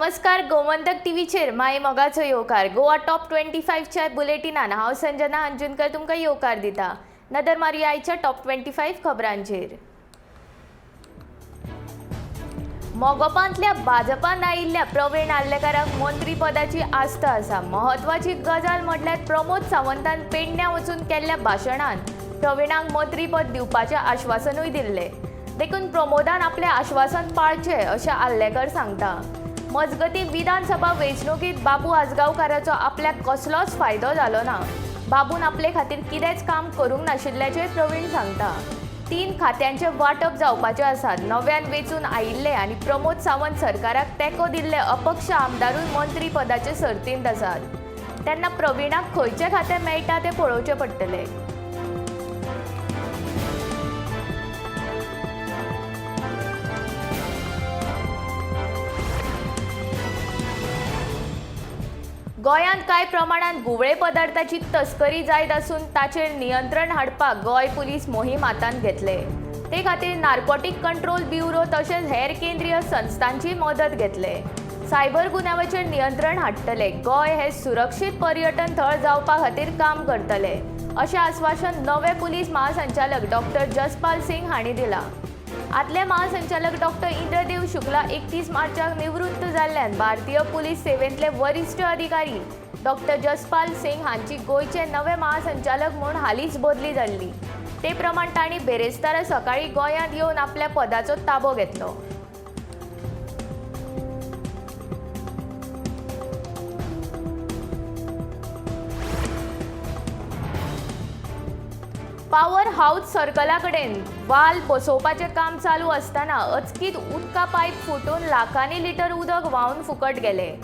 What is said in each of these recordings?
नमस्कार, गोमंतक टीव्हीचेर माई मोगाचो येवकार. गोवा टॉप 25च्या बुलेटिनान हांव संजना अंजुनकर तुमकां येवकार दिता. नदर मारुया आयच्या टॉप 25 खबरांचेर. मगोपांतल्या भाजपान आयिल्ल्या प्रवीण आर्लेकाराक मंत्रीपदाची आस्त आसा. म्हत्वाची गजाल म्हटल्यार प्रमोद सावंतान पेडण्यां वचून केल्ल्या भाशणान प्रवीणाक मंत्रीपद दिवपाचें आश्वासनूय दिल्लें. देखून प्रमोदान आपलें आश्वासन पाळचें अशें आर्लेकर सांगता. मजगतीं, विधानसभा वेंचणुकीत बाबू आजगांवकाराचो आपल्याक कसलोच फायदो जालो ना. बाबून आपले खातीर कितेंच काम करूंक नाशिल्ल्याचें प्रवीण सांगता. 3 खात्यांचें वांटप जावपाचें आसा. नव्यान वेंचून आयिल्ले आनी प्रमोद सावंत सरकाराक तेंको दिल्ले अपक्ष आमदारूय मंत्रीपदाचे सर्तींत आसात. तेन्ना प्रवीणाक खंयचें खातें मेळटा तें पळोवचें पडटलें. गोंयांत कांय प्रमाणांत घुंवळे पदार्थाची तस्करी जायत आसून ताचेर नियंत्रण हाडपाक गोंय पुलीस मोहीम हातांत घेतले. ते खातीर नार्कोटीक कंट्रोल ब्युरो तशेंच हेर केंद्रीय संस्थांची मदत घेतले. सायबर गुन्यांवाचेर नियंत्रण हाडटले. गोंय हे सुरक्षीत पर्यटन थळ जावपा खातीर काम करतले अशें आस्वासन नवे पुलीस महासंचालक डॉक्टर जसपाल सिंग हांणी दिलां. आदले महासंचालक डॉक्टर इंद्रदेव शुक्ला 31 मार्चाक निवृत्त जाल्ल्यान भारतीय पुलीस सेवेंतले वरिश्ठ अधिकारी डॉक्टर जसपाल सिंग हांची गोंयचे नवे महासंचालक म्हूण हालींच बदली जाल्ली. ते प्रमाण तांणी बेरेस्तारा सकाळीं गोंयांत येवन आपल्या पदाचो ताबो घेतलो. पावर हाऊस सर्कला कडेन वाल बसोवपाचें काम चालू आसतना अचकीत उदका पायप फुटून लाखांनी लिटर उदक व्हांवन फुकट गेलें.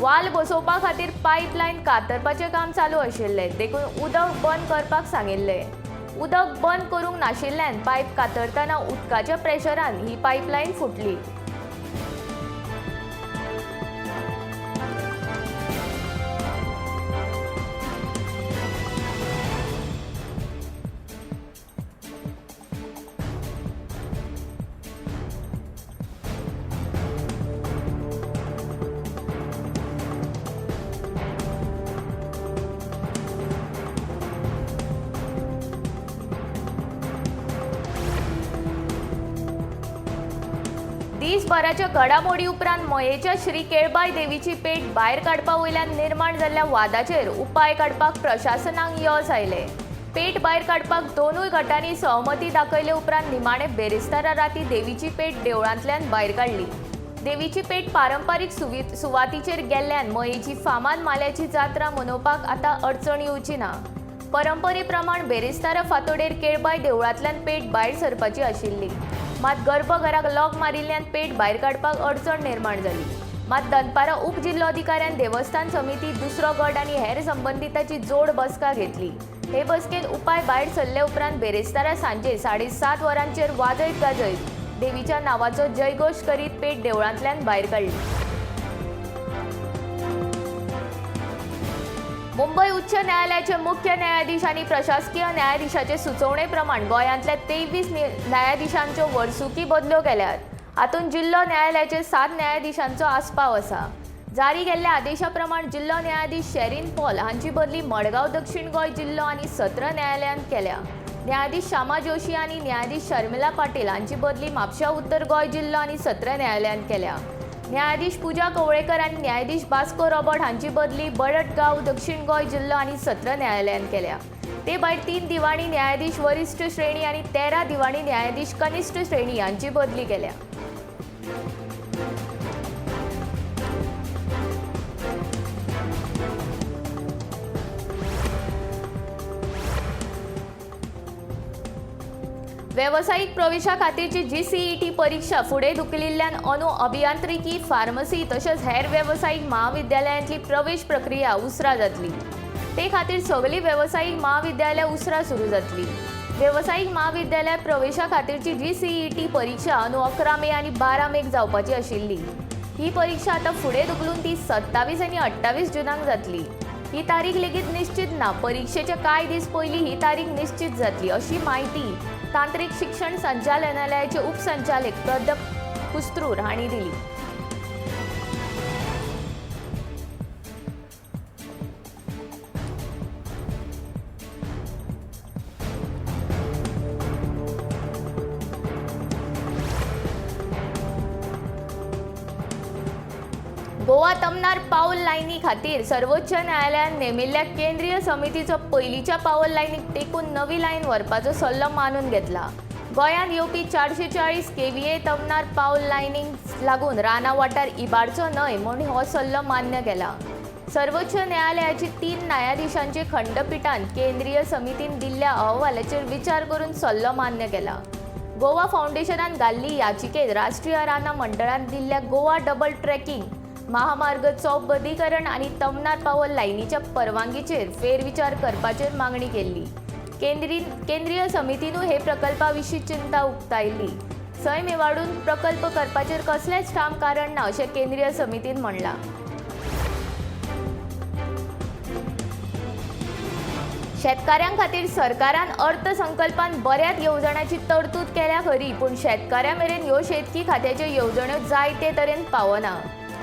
वाल बसोवपा खातीर पायपलायन कातरपाचें काम चालू आशिल्लें, देखून उदक बंद करपाक सांगिल्लें. उदक बंद करूंक नाशिल्ल्यान पायप कातरतना उदकाच्या प्रेशरान ही पायपलायन फुटली. दीसभराच्या घडामोडी उपरांत मयेच्या श्री केळबाय देवीची पेट भायर काडपा वयल्यान निर्माण जाल्ल्या वादाचेर उपाय काडपाक प्रशासनाक यश आयलें. पेट भायर काडपाक दोनूय गटांनी सहमती दाखयले उपरांत निमाणे बेरेस्तारा राती देवीची पेट देवळांतल्यान भायर काडली. देवीची पेट पारंपारीक सुवातीचेर गेल्ल्यान मयेची फामाद माल्याची जात्रा मनोवपाक आतां अडचण येवची ना. परंपरे प्रमाण बेरेस्तारा फांतोडेर केळबाय देवळांतल्यान पेट भायर सरपाची आशिल्ली. मात गर्भघराक लॉक मारिल्ल्यान पेट भायर काडपाक अडचण निर्माण जाली. मात दनपारां उपजिल्लोधिकाऱ्यान देवस्थान समिती, दुसरो गट आनी हेर संबंदिताची जोड बसका घेतली. हे बसकेंत उपाय भायर सरले उपरांत बेरेस्तारा सांजे 7:30 वरांचेर वाजयत गाजयत देवीच्या नांवाचो जयघोश करीत पेट देवळांतल्यान भायर काडली. मुंबय उच्च न्यायालयाचे मुख्य न्यायाधीश आनी प्रशासकीय न्यायाधीशाचे सुचोवणे प्रमाण गोंयांतल्या 23 न्यायाधीशांच्यो वर्सुकी बदल्यो केल्यात. हातूंत जिल्लो न्यायालयाचे 7 न्यायाधीशांचो आस्पाव आसा. जारी केल्ल्या आदेशा प्रमाण जिल्लो न्यायाधीश शेरीन पॉल हांची बदली मडगांव दक्षिण गोंय जिल्लो आनी सत्र न्यायालयांत केल्या. न्यायाधीश श्यामा जोशी आनी न्यायाधीश शर्मिला पाटील हांची बदली म्हापशा उत्तर गोंय जिल्लो आनी सत्र न्यायालयांत केल्या. न्यायाधीश पूजा कवळेकर आनी न्यायाधीश बास्को रॉबर्ट हांची बदली बडटगांव दक्षिण गोंय जिल्लो आनी सत्र न्यायालयांत केल्या. ते भायर 3 दिवाणी न्यायाधीश वरिश्ठ श्रेणी आनी 13 दिवाणी न्यायाधीश कनिश्ठ श्रेणी हांची बदली केल्या. वेवसायीक प्रवेशा खातीरची GCET परिक्षा फुडें धुकलिल्ल्यान अनु अभियांत्रिकी, फार्मसी तशेंच हेर वेवसायीक महाविद्यालयांतली प्रवेश प्रक्रिया उसरां जातली. ते खातीर सगलीं वेवसायीक महाविद्यालयां उसरां सुरू जातली. वेवसायीक महाविद्यालयात प्रवेशा खातीरची GCET परिक्षा अंदू 11 मे आनी 12 मेक जावपाची आशिल्ली. ही परिक्षा आतां फुडें धुकलून ती 27 आनी 28 जुनाक जातली. ही तारीख लेगीत निश्चित ना. परिक्षेचे कांय दीस पयलीं ही तारीख निश्चित जातली अशी म्हायती तांत्रिक शिक्षण संचालनालयाचे उपसंचालक प्रदीप कुस्त्रूर हांणी दिली. गोवा तमनार पावल लायनी खातीर सर्वोच्च न्यायालयान नेमिल्ल्या केंद्रीय समितीचो पयलींच्या पावल लायनीक तेकून नवी लायन व्हरपाचो सल्लो मानून घेतला. गोंयांत येवपी 440 केव्हीए तमनार पावल लायनीक लागून रानां वाठार इबाडचो न्हय म्हूण हो सल्लो मान्य केला. सर्वोच्च न्यायालयाची 3 न्यायाधीशांचे खंडपीठान केंद्रीय समितीन दिल्ल्या अहवालाचेर विचार करून सल्लो मान्य केला. गोवा फावंडेशनान घाल्ली याचिकेत राष्ट्रीय रानां मंडळान दिल्ल्या गोवा डबल ट्रॅकिंग महामार्ग चौपदीकरण आनी तमनार पावल लायनीच्या परवानगीचेर फेरविचार करपाचेर मागणी केल्ली. केंद्रीय समितीनूय हे प्रकल्पा विशीं चिंता उक्तायल्ली. सैम इबाडून प्रकल्प करपाचेर कसलेंच ठाम कारण ना अशें केंद्रीय समितीन म्हणलां. शेतकाऱ्यां खातीर सरकारान अर्थसंकल्पान बऱ्याच येवजण्यांची तरतूद केल्या खरी, पूण शेतकाऱ्यां मेरेन ह्यो शेतकी खात्याच्यो येवजण्यो जाय ते तरेन पावना.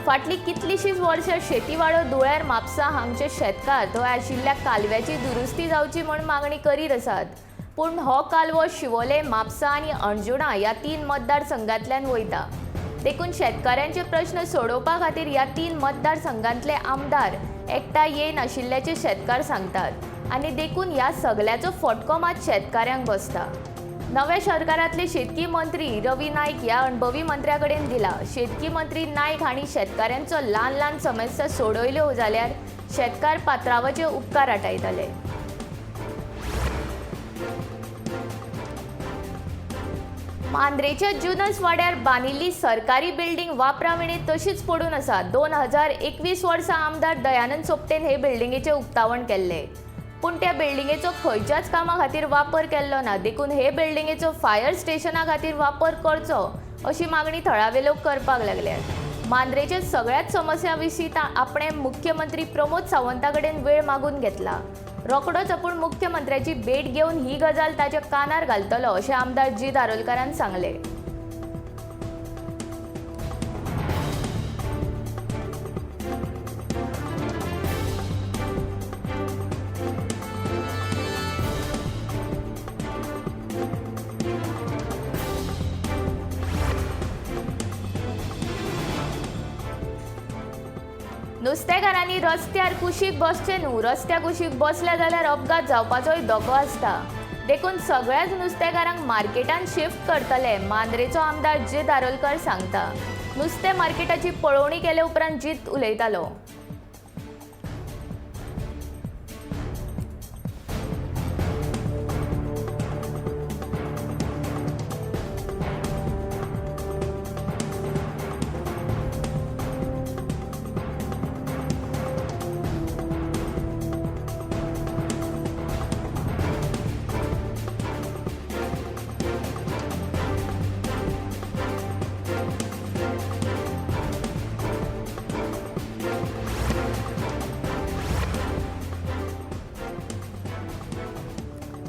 फाटलीं कितलींशींच वर्सां शेतीवाडो धुळेर म्हापसा हांगचे शेतकार थंय आशिल्ल्या कालव्याची दुरुस्ती जावची म्हूण मागणी करीत आसात. पूण हो कालवो शिवोले, म्हापसा आनी अणजुणा ह्या 3 मतदारसंघांतल्यान वयता. देखून शेतकाऱ्यांचे प्रश्न सोडोवपा खातीर ह्या 3 मतदारसंघांतले आमदार एकठांय येनाशिल्ल्याचें शेतकार सांगतात आनी देखून ह्या सगळ्याचो फटको मात शेतकाऱ्यांक बसता. नव्या सरकारांतले शेतकी मंत्री रवी नायक ह्या अणभवी मंत्र्या कडेन दिला. शेतकी मंत्री नायक हांणी शेतकाऱ्यांचो ल्हान ल्हान समस्या सोडयल्यो जाल्यार शेतकार पात्रावाचे उपकार आटायतले. मांद्रेच्या जुनस वाड्यार बांदिल्ली सरकारी बिल्डिंग वापराविणे तशीच पडून आसा. 2021 वर्सा आमदार दयानंद सोपटेन हे बिल्डिंगेचें उक्तावण केल्लें, पूण त्या बिल्डिंगेचो खंयच्याच कामा खातीर वापर केल्लो ना. देखून हे बिल्डिंगेचो फायर स्टेशना खातीर वापर करचो अशी मागणी थळावे लोक करपाक लागल्यात. मांद्रेच्या सगळ्याच समस्यां विशीं आपणें मुख्यमंत्री प्रमोद सावंता कडेन वेळ मागून घेतला. रोखडोच आपूण मुख्यमंत्र्याची भेट घेवन ही गजाल ताच्या कानार घालतलो अशें आमदार जी दारोलकारान सांगलें. नुस्तेकारांनी रस्त्यार कुशीक बसचें न्हू. रस्त्या कुशीक बसले जाल्यार अपघात जावपाचोय धोको आसता. देखून सगळ्याच नुस्तेकारांक मार्केटान शिफ्ट करतले, मांद्रेचो आमदार जी दारोलकर सांगता. नुस्तें मार्केटाची पळोवणी केले उपरांत जीत उलयतालो.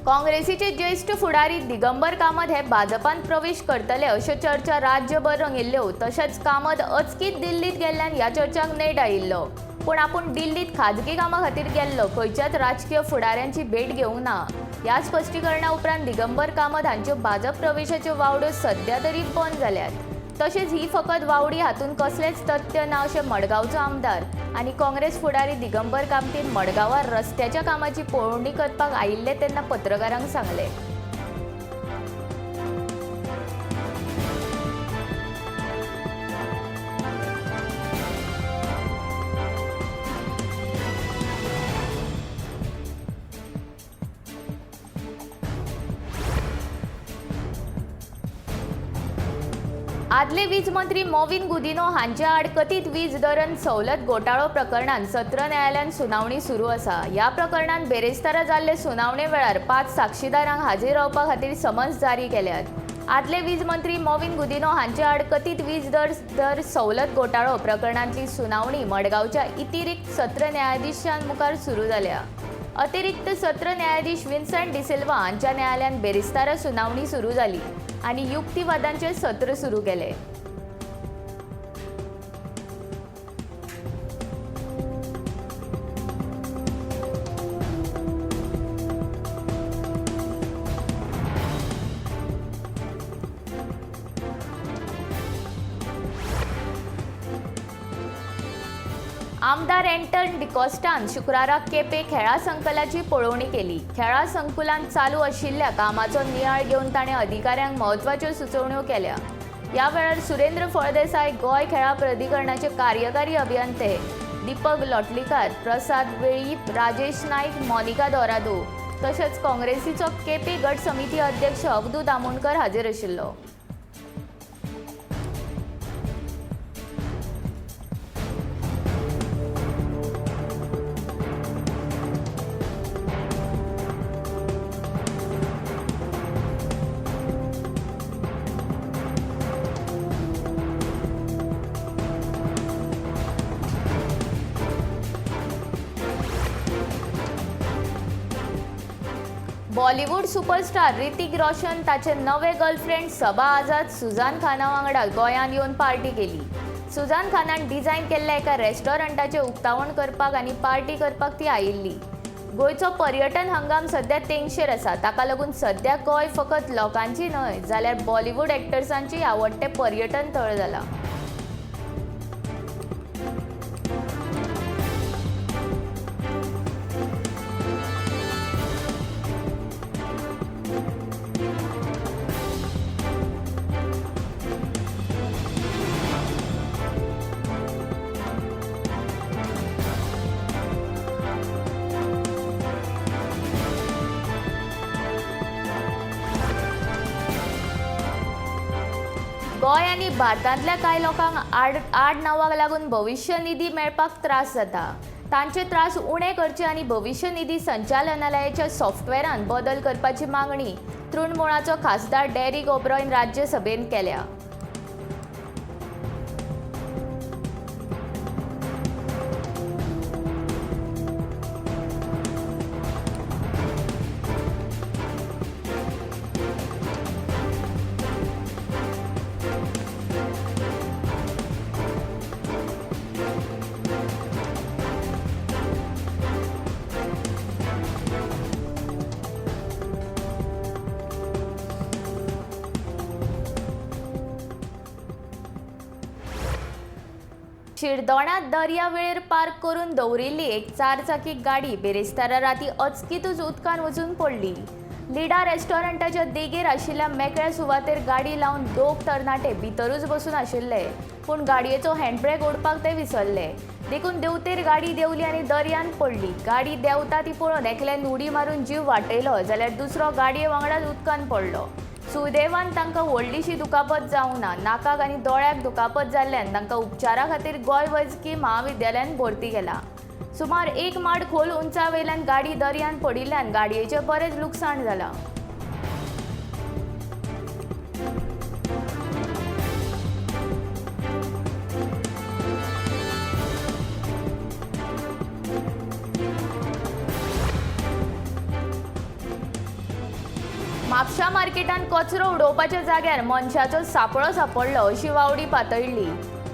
काँग्रेसीचे ज्येश्ठ फुडारी दिगंबर कामत हे भाजपान प्रवेश करतले अश्यो चर्चा राज्यभर रंगिल्ल्यो. तशेंच कामत अचकीत दिल्लीत गेल्ल्यान ह्या चर्चांक नेट आयिल्लो. पूण आपूण दिल्लीत खाजगी कामा खातीर गेल्लो, खंयच्याच राजकीय फुडाऱ्यांची भेट घेवंक ना. ह्या स्पश्टीकरणा उपरांत दिगंबर कामत हांच्यो भाजप प्रवेशाच्यो वावड्यो सद्या तरी बंद जाल्यात. तशेंच ही फकत वावडी हातूंत कसलेंच तथ्य ना अशें मडगांवचो आमदार आनी काँग्रेस फुडारी दिगंबर कामतीन मडगांवार रस्त्याच्या कामाची पळोवणी करपाक आयिल्ले तेन्ना पत्रकारांक सांगलें. आदले वीज मंत्री मॉविन गुदिन्हो हांच्या आड कथीत वीज दरन सवलत घोटाळो प्रकरणांत सत्र न्यायालयान सुनावणी सुरू आसा. ह्या प्रकरणांत बेरेस्तारा जाल्ले सुनावणे वेळार 5 साक्षीदारांक हाजीर रावपा खातीर समन्स जारी केल्यात. आदले वीज मंत्री मॉविन गुदिन्हो हांच्या आड कथीत वीज दर सवलत घोटाळो प्रकरणांतली सुनावणी मडगांवच्या अतिरिक्त सत्र न्यायाधीशां मुखार सुरू जाल्या. अतिरिक्त सत्र न्यायाधीश विन्संट डिसिल्वा हांच्या न्यायालयान बेरेस्तारा सुनावणी सुरू जाली आनी युक्तिवादांचे सत्र सुरू केले. आमदार एंटन डिकॉस्टान शुक्राराक केपें खेळां संकुलाची पळोवणी केली. खेळां संकुलांत चालू आशिल्ल्या कामाचो नियाळ घेवन ताणें अधिकाऱ्यांक म्हत्वाच्यो सुचोवण्यो केल्या. ह्या वेळार सुरेंद्र फळदेसाय, गोंय खेळां प्राधिकरणाचे कार्यकारी अभियंते दीपक लोटलीकार, प्रसाद वेळीप, राजेश नायक, मोनिका दोरादो तशेंच काँग्रेसीचो केपें गट समिती अध्यक्ष अवधूत आमोणकर हाजीर आशिल्लो. बॉलिवूड सुपरस्टार ऋतिक रोशन ताचे नवे गर्लफ्रेंड सबा आझाद सुझान खाना वांगडा गोंयांत येवन पार्टी केली. सुझान खानान डिझायन केल्ल्या एका रेस्टॉरंटाचें उक्तावण करपाक आनी पार्टी करपाक ती आयिल्ली. गोंयचो पर्यटन हंगाम सध्या तेंगशेर आसा. ताका लागून सध्या गोंय फकत लोकांची न्हय जाल्यार बॉलिवूड एक्टर्सांची आवडटें पर्यटन थळ जालां. गोंय आनी भारतांतल्या कांय लोकांक आड नांवाक लागून भविश्य निधी मेळपाक त्रास जाता. तांचे त्रास उणे करचे आनी भविश्य निधी संचालनालयाच्या सॉफ्टवॅरांत बदल करपाची मागणी तृणमूळाचो खासदार डेरिक ओब्रॉयन राज्यसभेंत केल्या. शिरदोणांत दर्यावेळेर पार्क करून दवरिल्ली एक चारचाकी गाडी बिरेस्तारा राती अचकीतूच उदकांत वचून पडली. लिडा रेस्टॉरंटाच्या देगेर आशिल्ल्या मेकळ्या सुवातेर गाडी लावन दोग तरणाटे भितरूच बसून आशिल्ले, पूण गाडयेचो हँडब्रेक ओडपाक ते विसरले. देखून देंवतेर गाडी देंवली आनी दर्यांत पडली. गाडी देंवता ती पळोवन एकल्यान उडी मारून जीव वाटयलो जाल्यार दुसरो गाडये वांगडाच उदकांत पडलो. सुदैवान तांकां व्हडलीशी दुखापत जावंक ना. नाकाक आनी दोळ्याक दुखापत जाल्ल्यान तांकां उपचारा खातीर गोंय वैजकी महाविद्यालयांत भरती केला. सुमार एक माड खोल उंचावेल्यान गाडी दर्यांत पडिल्ल्यान गाडयेचें बरेंच लुकसाण जालां. म्हापशा मार्केटांत कचरो उडोवपाच्या जाग्यार मनशाचो सापळो सांपडलो अशी वावडी पातळ्ळी.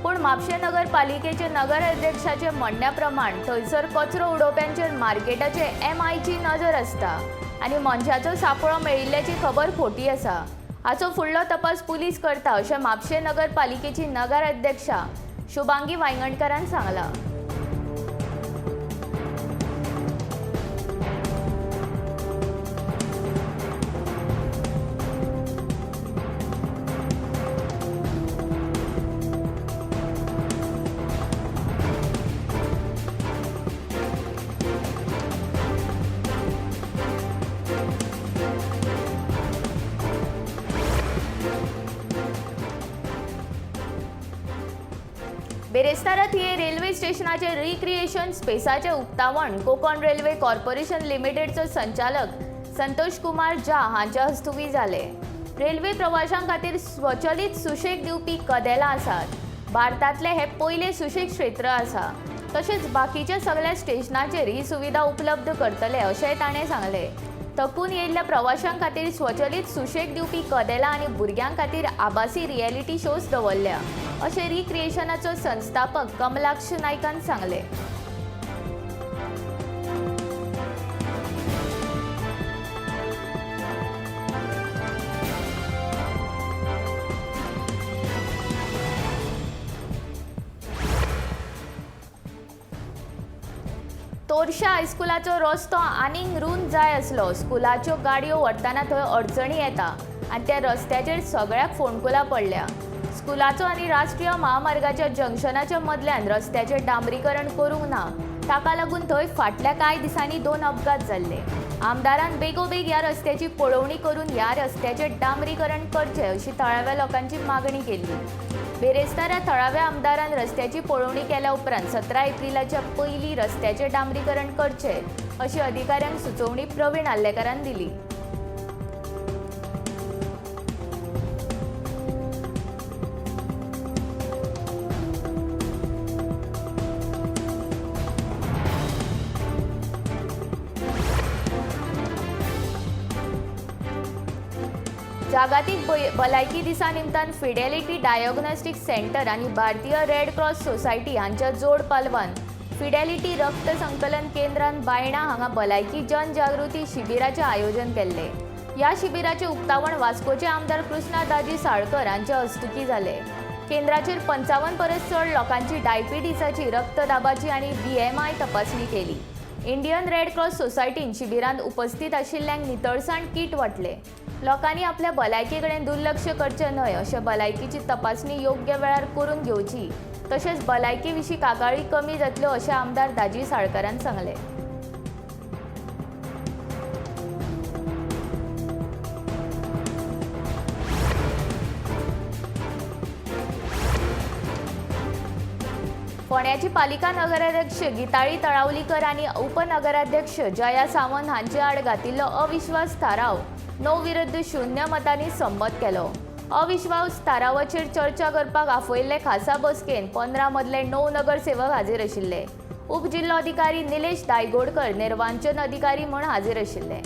पूण म्हापशें नगरपालिकेचे नगराध्यक्षाचे म्हणण्या प्रमाण थंयसर कचरो उडोवप्यांचेर मार्केटाचे MIची नजर आसता आनी मनशाचो सापळो मेळिल्ल्याची खबर खोटी आसा. हाचो फुडलो तपास पुलीस करता अशें म्हापशें नगरपालिकेची नगराध्यक्षा शुभांगी वायंगणकारान सांगलां. बेरेस्तारा थिये रेल्वे स्टेशनाचे रिक्रिएशन स्पेसाचे उक्तावण कोकण रेल्वे कॉर्पोरेशन लिमिटेडचो संचालक संतोष कुमार झा हांच्या हस्तुकी जाले. रेल्वे प्रवाशां खातीर स्वचलित सुशेग दिवपी कदेलां आसात. भारतांतले हे पयले सुशेग क्षेत्र आसा. तशेंच बाकीच्या सगळ्या स्टेशनाचेर ही सुविधा उपलब्ध करतले अशेंय ताणें सांगलें. थकून येयल्ल्या प्रवाशां खातीर स्वचलित सुशेग दिवपी कदेलां आनी भुरग्यां खातीर आभासी रियलिटी शोज दवरल्या अशें रिक्रिएशनाचो संस्थापक कमलाक्ष नायकान सांगलें. तोरशा हायस्कुलाचो रस्तो आनीक रूंद जाय आसलो. स्कुलाच्यो गाडयो व्हरतना थंय अडचणी येता आनी त्या रस्त्याचेर सगळ्याक फोंडकुलां पडल्या. स्कुलाचो आनी राष्ट्रीय महामार्गाच्या जंक्शनाच्या मदल्यान रस्त्याचें डांबरीकरण करूंक ना. ताका लागून थंय फाटल्या कांय दिसांनी 2 अपघात जाल्ले. आमदारान बेगोबेग ह्या रस्त्याची पळोवणी करून ह्या रस्त्याचें डांबरीकरण करचें अशी थळाव्या लोकांची मागणी केल्ली. बेरेस्तारा थळाव्या आमदारान रस्त्याची पळोवणी केल्या उपरांत 17 एप्रिलाच्या पयलीं रस्त्याचें डांबरीकरण करचें अशी अधिकाऱ्यांक सुचोवणी प्रवीण आर्लेकारान दिली. जागतीक भलायकी दिसा निमतान फिडेलिटी डायग्नोस्टीक सेंटर आनी भारतीय रेड क्रॉस सोसायटी हांच्या जोड पालवान फिडेलिटी रक्त संकलन केंद्रान बायणा हांगा भलायकी जनजागृती शिबिराचें आयोजन केल्लें. ह्या शिबिराचें उक्तावण वास्कोचे आमदार कृष्णा दाजी साळकर हांचे हस्तुकीं जालें. केंद्राचेर 55 परस चड लोकांची डायबिटीसाची, रक्तदाबाची आनी BMI तपासणी केली. इंडियन रेड क्रॉस सोसायटीन शिबिरांत उपस्थित आशिल्ल्यांक नितळसाण किट वांटले. लोकांनी आपल्या भलायके कडेन दुर्लक्ष करचें न्हय अशें भलायकीची तपासणी योग्य वेळार करून घेवची, तशेंच भलायके विशीं कागाळी कमी जातल्यो अशें आमदार दाजी साळकारान सांगलें. फोंड्याची पालिका नगराध्यक्ष गीताळी तळावलीकर आनी उपनगराध्यक्ष जया सावंत हांचे आड घातिल्लो अविश्वास थाराव 9-0 मतांनी संमत केलो. अविश्वास थारावाचेर चर्चा करपाक आफयिल्ले खासा बसकेन 15 मदले 9 नगरसेवक हाजीर आशिल्ले. उपजिल्लोधिकारी निलेश दायगोडकर निर्वाचन अधिकारी म्हूण हाजीर आशिल्ले.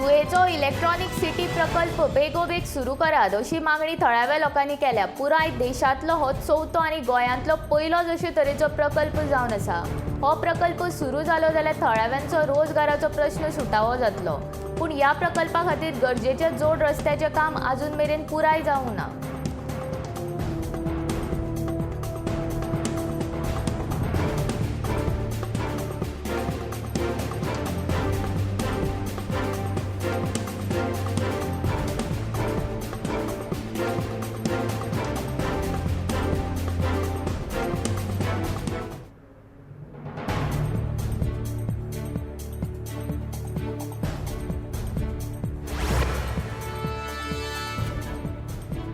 तुयेचो इलेक्ट्रॉनिक सिटी प्रकल्प बेगोबेग सुरू करात अशी मागणी थळाव्या लोकांनी केल्या. पुराय देशांतलो हो चवथो आनी गोंयांतलो पयलोच अशे तरेचो प्रकल्प जावन आसा. हो प्रकल्प सुरू जालो जाल्यार थळाव्यांचो रोजगाराचो प्रश्न सुटावो जातलो. पूण ह्या प्रकल्पा खातीर गरजेचे जोड रस्त्याचें काम अजून मेरेन पुराय जावंक ना.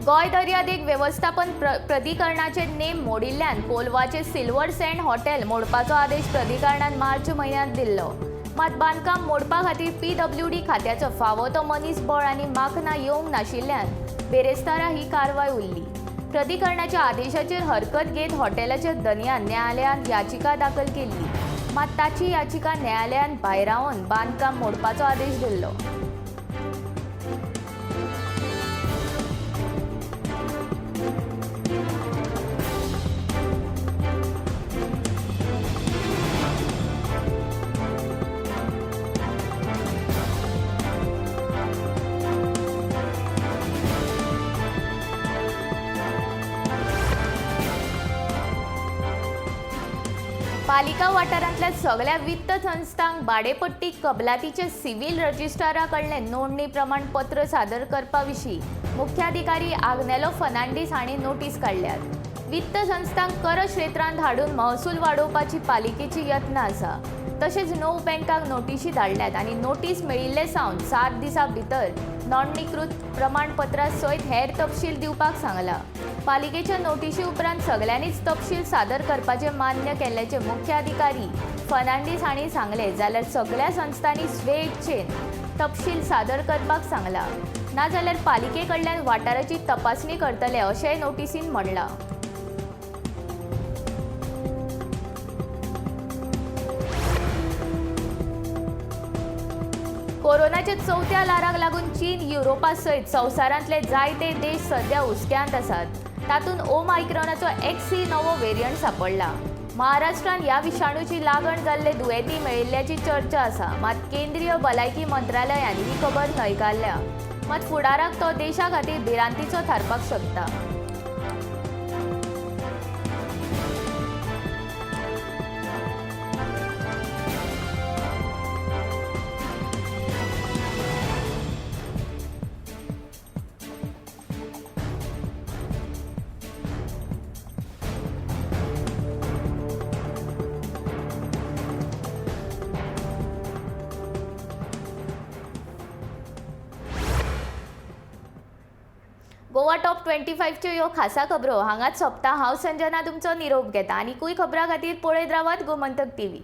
गोंय दर्यादेग वेवस्थापन प्राधिकरणाचे नेम मोडिल्ल्यान कोलवाचे सिल्वर सँड हॉटेल मोडपाचो आदेश प्राधिकरणान मार्च म्हयन्यांत दिल्लो. मात बांदकाम मोडपा खातीर PWD खात्याचो फावो तो मनीस बळ आनी माखनां येवंक नाशिल्ल्यान बेरेस्तारा ही कारवाय उरली. प्राधिकरणाच्या आदेशाचेर हरकत घेत हॉटेलाच्या धनयान न्यायालयांत याचिका दाखल केल्ली. मात ताची याचिका न्यायालयान भायरावन बांदकाम मोडपाचो आदेश दिल्लो. पालिका वाठारांतल्या सगळ्या वित्त संस्थांक भाडेपट्टी कबलातीचे सिव्हील रजिस्ट्रारा कडलें नोंदणी प्रमाणपत्र सादर करपा विशीं मुख्याधिकारी आग्नेलो फर्नांडीस हांणी नोटीस काडल्यात. वित्त संस्थांक कर क्षेत्रांत हाडून महसूल वाडोवपाची पालिकेची यत्न आसा. तशेंच 9 बँकांक नोटिशी धाडल्यात आनी नोटीस मेळिल्ले सावन 7 दिसां भितर नोंदणीकृत प्रमाणपत्रा सयत हेर तपशील दिवपाक सांगला. पालिकेच्या नोटिशी उपरांत सगळ्यांनीच तपशील सादर करपाचें मान्य केल्ल्याचें मुख्याधिकारी फर्नांडीस हांणी सांगलें. जाल्यार सगळ्या संस्थांनी स्वेच्छेन तपशील सादर करपाक सांगला, नाजाल्यार पालिके कडल्यान वाठाराची तपासणी करतले अशेंय नोटिसीन म्हणलां. कोरोनाच्या चवथ्या ल्हाराक लागून चीन, युरोपा सयत संवसारांतले जायते देश सध्या हुस्क्यांत आसात. तातूंत ओमायक्रॉनाचो एक्सी नवो वेरियंट सांपडला. महाराष्ट्रान ह्या विशाणूची लागण जाल्ले दुयेंती मेळिल्ल्याची चर्चा आसा. मात केंद्रीय भलायकी मंत्रालयान ही खबर न्हयकारल्या. मात फुडाराक तो देशा खातीर भिरांतीचो थारपाक शकता. गोवा टॉप 25च्यो ह्यो खासा खबरो हांगाच सोंपता. हांव संजना तुमचो निरोप घेता. आनीकूय खबरां खातीर पळयत रावात गोमंतक टीव्ही.